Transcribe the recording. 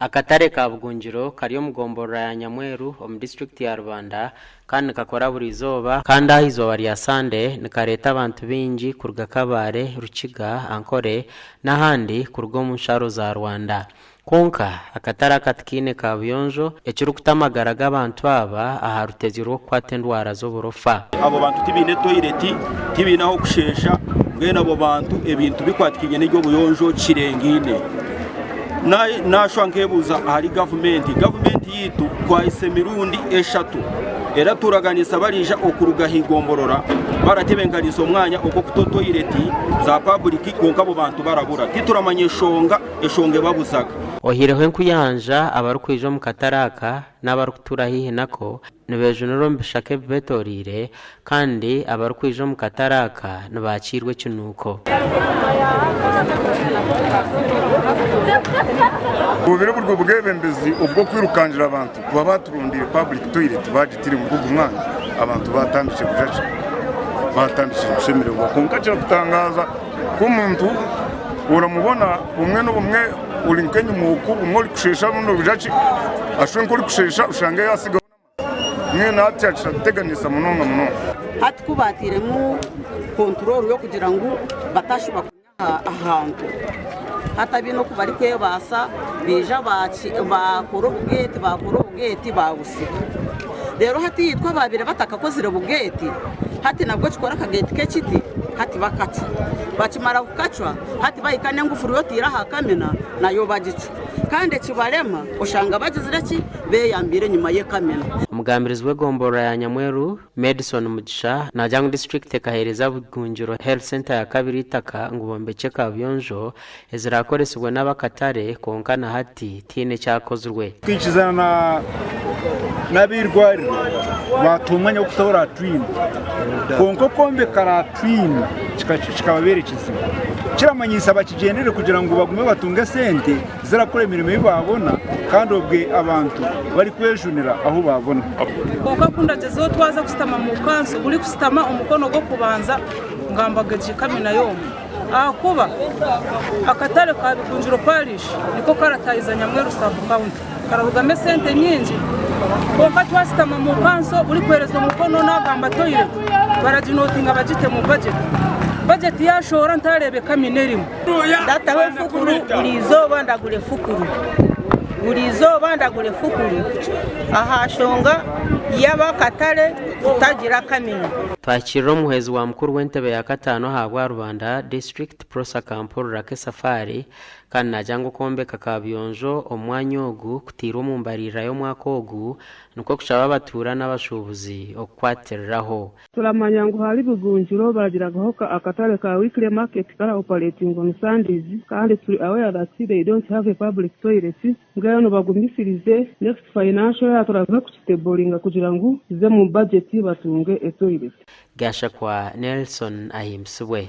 Akatare ka Bugungiro kari omu gomborora ya Nyamweru omu disiturikiti ya Rubanda kandi nikakora buri izooba kandi aha izooba rya Sande nikareeta abantu baingi kuruga Kabale, Rukiga, Ankole n'ahandi kuruga omu nsharo za Rwanda. Kwonka akatare aka tikaine kaabuyonjo ekirikuta amagara g'abantu aba aha rutezyo rw'okukwata endwara z'oburofa. Abo bantu tibaine toyireti, tibaine ah'okusheesha, mbwenu abo bantu ebintu bikwatikaine n'eby'obuyonjo kirengaine. Naashwa nkeebuuza ahari gavumenti, gavumenti yaitu twahisa emirundi eshatu eraturaganisa bariija okuruga aha igomborora baratebeekanisa omwanya ogw'okuta toyireti za paburiki kwonka abo bantu barabura. Tituramanya enshonga eshonga ebabuzaga. Oihireho enkuyanja, abarikwija omu katare aka n'abarikutuura haihi nako nibeejunira omu bishaka ebibetoreire kandi abarikwija omu katare aka nibaakiirwa ekinuuko. Bubire buri obwebembezi obw'okwirukangira abantu kuba baturondire public toilet bagitire muri ogu mwanya abantu batandikire kugira ki batandikire kushemererwa kwonka kirakutangaza ku omuntu oramubona bumwe n'obumwe ori nk'enyima oku bumwe orikushesha obundi ogira ki ashube nk'orikushesha oshange yasigaho n'amaizi mbwenu hati kiratuteganisa munonga munonga. Hati ku baatairemu konturooro y'okugira ngu batashuba kunywa ahantu hati abaine oku barikwebaasa baija baakora obugeeti baakora obugeeti baabusiba. Reero hati itwe abaabaire batakakozire bugeeti hati nabwo kikora akageeti k'ekiti hati bakacwa. Bakimara kukacwa hati bahika n'engufuru ei otaire aha kamina nayo bagicwa. Kandi ekibarema oshanga bagizire ki? Beeyambiire enyima y'ekamina. Omugambirizi w'egomborora ya Nyamweru, Medson Mugisha naagira ngu disiturikiti ekaheereza Bugungiro Health Centre ya kabiri eitaka ngu bombekye kaabuyonjo eziraakoresibwe n'ab'akatare kwonka na hati tihaine ekyakozirwe. Twikizana n'ab'eirwariro baatuha omwanya gw'okutaho latrine kwonka okwombeka latrine kikababeera ekizibu. Kiramanyiisa bakigyendere kugira ngu bagume batunge esente zirakora emirimo ei baabona kandi obwe abantu barikwejunira ahu baabona. Kwonka ku ndagyezeho twaza kushutama mu kanso, buri kushutama omukono gw'okubanza ngamba gye kamina y'omwe. Ahakuba akatare ka Bigungiro Parish niko karatahiza Nyamweru Sub County kararugamu esente nyingi kwonka twasitama mu kanso buri kuhereza omukono nagamba toilet baraginotinga bagite mu budget, budget yashohora ntarebe kamina erimu. Ndataho efukuru buri izooba ndagura efukuru buri izooba ndagura efukuru aha nshonga y'abakatare kutagira kamina. Twakirira omuhwezi wa mukuru w'entebe ya kataano ahabwa Rubanda disiturikiti Prossy Akampurira Kesafari kandi naagira ngu okwombeka kabuyonjo omu mwanya ogu kutairwe omu mbaririra y'omwaka ogu nikwo kushaba abatuura n'abashuubuzi okukwatiriraho. Turamanya ngu hari Bugungiro baragiragaho akatare ka weekly market kara operatingwa on Sundays kandi turi aware that they don't have a public toilet mbwenu bagumisirize next financial year turaza kukiteboringa kugira ngu kize mu budget batunge e toilet. Gashakwa Nelson ahimbisibwe.